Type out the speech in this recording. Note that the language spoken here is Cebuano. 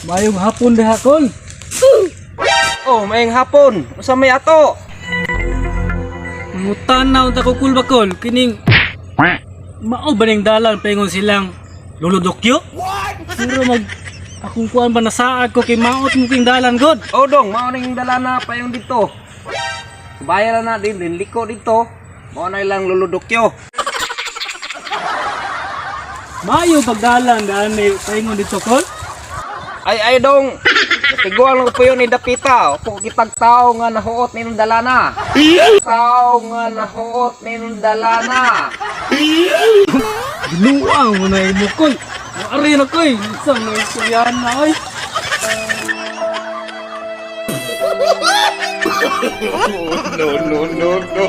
Mayong hapon diha, kol. Oh, mayong hapon. Usa may ato? Mangutan na unta ko, kol ba, kol. Kining mao ba ning dalan paingon silang Lolo Dokyo? Pero mag akong kuan ba, nasaad ko kay maot mo king dalan god. Oh dong, mao ning dala na payong dito. Bayaran na din din liko dito. Mao na ilang Lolo Dokyo. Mayo pagdalan daan may paingon dito, kol. Ay ay dong. Natiguan lang po yun ni Dapita. Opo kitag tao nga nahuot ninong dalana. Tao nga nahuot ninong dalana. Ginuang mo na imo, kol. Ari na koy, isang na istoryahan na oy. No, no, no, no.